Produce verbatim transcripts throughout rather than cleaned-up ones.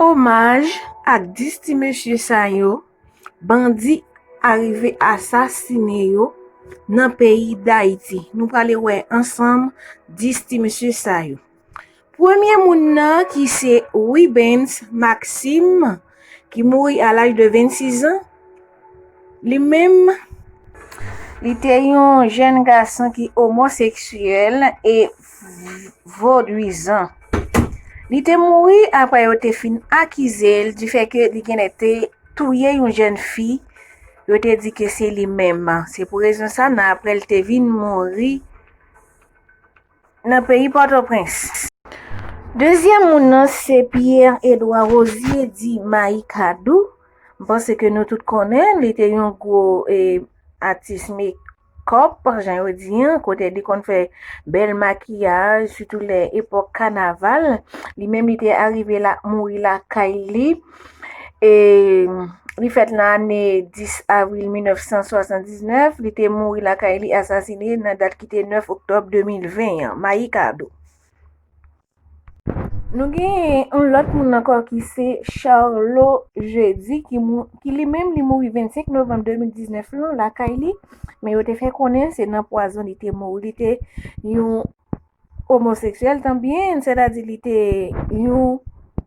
Omaj ak dis ti mesye sa yo, bandi arive asasine yo nan peyi Dayiti. Nou prale wè ansanm dis ti mesye sa yo. Premye moun nan ki se Wibens Maxime, ki mouri a laj de vennsis an. Li menm, li te yon jèn gason ki omoseksyèl e vodwizan. Li te mouri apre yo te fin akize l di fè ke li genlè te touye yon jèn fi. Yo te di ke se li menm. Se pou rezon sa, nan apre l te vin mouri nan peyi Pòtoprens. Dezyèm moun nan se Pierre Edouard Rosier, di Mayi Kadou. M panse ke nou tout konnen, li te yon gwo, eh, atis mekòp, jan yo di an, kote li konn fè bèl makiyaj, sitou lè epòk kanaval. Li menm, li te arive la, mouri lakay li. E li fèt nan ane dis avril mil nèf san swasann diznèf, li te mouri lakay li, asasine nan dat ki te nèf oktòb de mil ven an, Mayi Kadou. Nou gen yon lòt moun ankò ki se Charlot Jeudi, ki, mou- ki li menm li mouri vennsenk novanm de mil diznèf lan lakay li, men yo te fè konnen se nan pwazon li te mouri. Li te yon omoseksyèl tanbyen, sètadi li te yon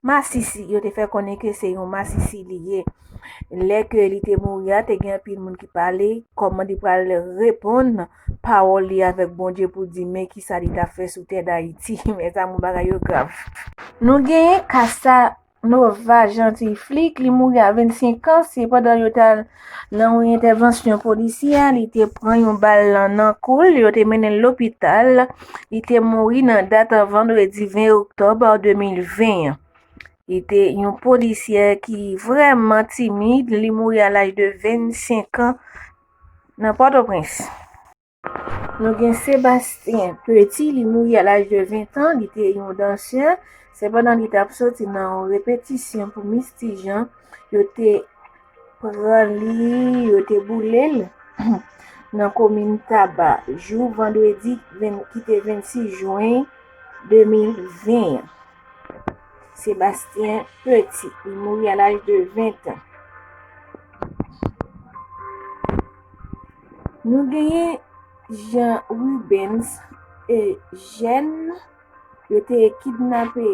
masisi. Yo te fè konnen ke se yon masisi li ye. Lè ke li te mouri a, te gen anpil moun ki pale kòman li pral reponn pawòl li avèk Bondye pou di men kisa li t ap fè sou tè Dayiti. Mezanmi, bagay yo grav. Nou genyen Casanova Jeanty Flic, li mouri a vennsenk an, se pandan yo t al nan yon entèvansyon polisyè, li te pran yon bal nan, nan kou l, yo te mennen l lopital, li te mouri nan dat vandredi ven oktòb de mil ven an. Li te yon polisyè ki vrèman timid, li mouri a laj de vennsenk an nan Pòtoprens. Nou gen Sébastien Petit, li mouri a laj de ven an, li te yon dansè. Sepandan, li t ap soti nan yon repetisyon pou Miss Ti Jean, yo te pran li, yo te boule l nan komin Taba, jou vandredi ven- ki te vennsis jen de mil ven an. Sébastien Petit, li mouri a laj de ven an. Nou genyen Jean Rubens Eugène, yo te kidnape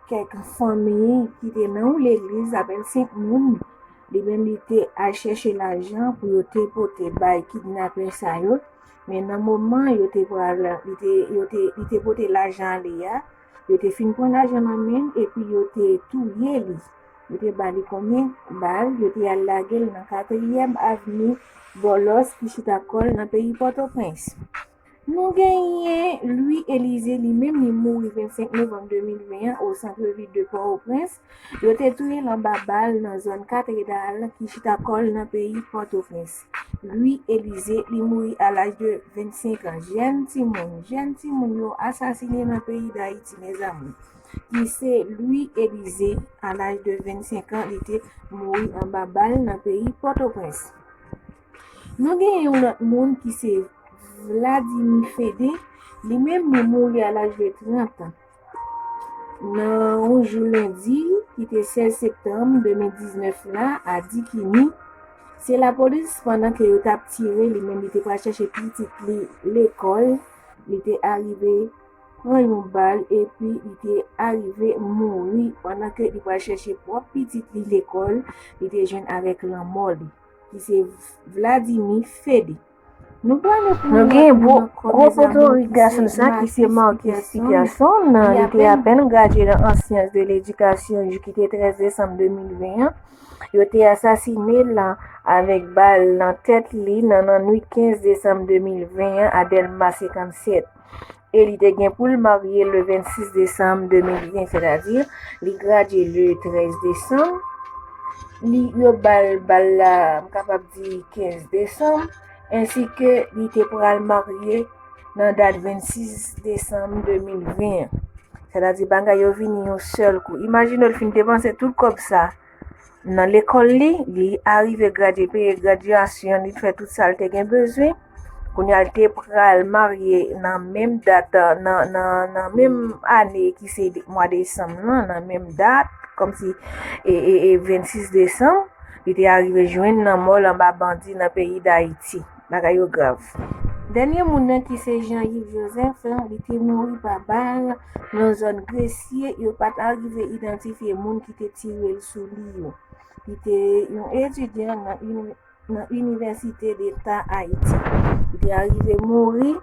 kèk fanmi ki te nan yon legliz, apèn senk moun. Li menm, li te al chèche lajan pou yo te pote bay kidnapè sa yo. Men nan moman yo te pral, li te, yo te, li te pote lajan ale a, yo te fin pran lajan nan men l epi yo te touye li. Yo te ba li konbyen bal, yo te al lage l nan katriyèm avni Bòlòs ki chita kò l nan peyi Pòtoprens. Nou genyen Louis Élisée, li menm li mouri vennsenk novanm de mil ven an o santrevil de Pòtoprens. Yo te touye l anba bal nan zòn Katedral ki chita kò l nan peyi Pòtoprens. Louis Élisée, li mouri a laj de vennsenk an. Jèn timoun, jèn timoun yo asasine nan peyi Dayiti, mezanmi. Ki se Louis Élisée, a laj de vennsenk an, li te mouri anba bal nan peyi Pòtoprens. Nou genyen yon lòt moun ki se Vladimir Fédé, li menm li mouri a laj de trant an. Nan yon jou lendi, ki te sèz septanm de mil diznèf la, a Dikini, se lapolis, pandan ke yo t ap tire, li menm li te pral chèche pitit li lekòl, li te arive pran yon bal epi li te arive mouri pandan ke li pral chèche pwòp pitit li lekòl, li te jwenn avèk lanmò li, ki se Vladimir Fédé. Nou pral Nou gen gwo, gwo potorik gason sa ki se Marcus Peterson, li te apèn gradye nan an syans de ledikasyon, jou ki te trèz desanm de mil ven an. Yo te asasine l avèk bal nan tèt li nan, nan nwit kenz desanm de mil ven an a Dèlma senkannsèt. E li te gen pou l marye le vennsis desanm de mil ven, sètadi li gradye le trèz desanm. Li, yo ba l bal la, m kapab di kenz desanm, ensi ke li te pral marye nan dat vennsis desanm de mil ven an. Sètadi bagay yo vini yon sèl kou. Imajine w, l fin depanse tout kòb sa nan lekòl li, li arive gradye, peye gradyasyon, li fè tout sa l te gen bezwen. Kounye a, li te pral marye nan menm dat, nan, nan, nan menm ane ki se de- mwa desanm nan, nan menm dat, kòmsi e, e, e vennsis desanm, li te arive jwenn lanmò l anba bandi nan peyi Dayiti. Bagay yo grav. Dènye moun nan ki se Jean Yves Joseph, li te mouri pa bal nan zòn Gresye, yo pa t arive idantifye moun ki te tire l sou li yo. Li te yon etidyan nan ini- nan Inivèsite Deta Ayiti. Li te arive mouri,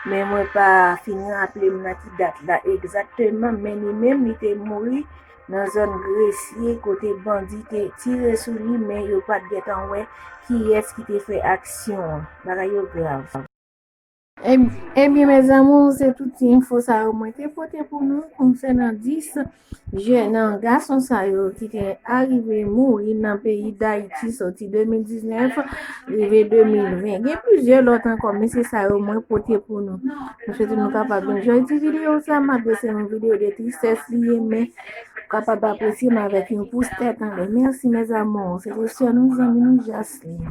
men mwen pa fin raple m nan ki dat la egzakteman, men li menm li te mouri nan zòn Gresye kote bandi te tire sou li, men yo pa t gentan wè kiyès ki te fè aksyon an. Bagay yo grav. Ebyen, mes amours, se tout ti enfo sa yo mwen te pote pou nou konsènan dis jèn gason sa yo ki te arive mouri nan peyi Dayiti soti de mil diznèf rive de mil ven. Gen plizyè lòt ankò, men se sa yo mwen pote pou nou. Mwen swete nou kapab enjoy ti videyo sa, malgre se yon videyo de tristès li ye, men kapab apresye m avèk yon pous tèt anlè. Mèsi, mes amours. Se te sè nou, zanmi nou, Jasmine.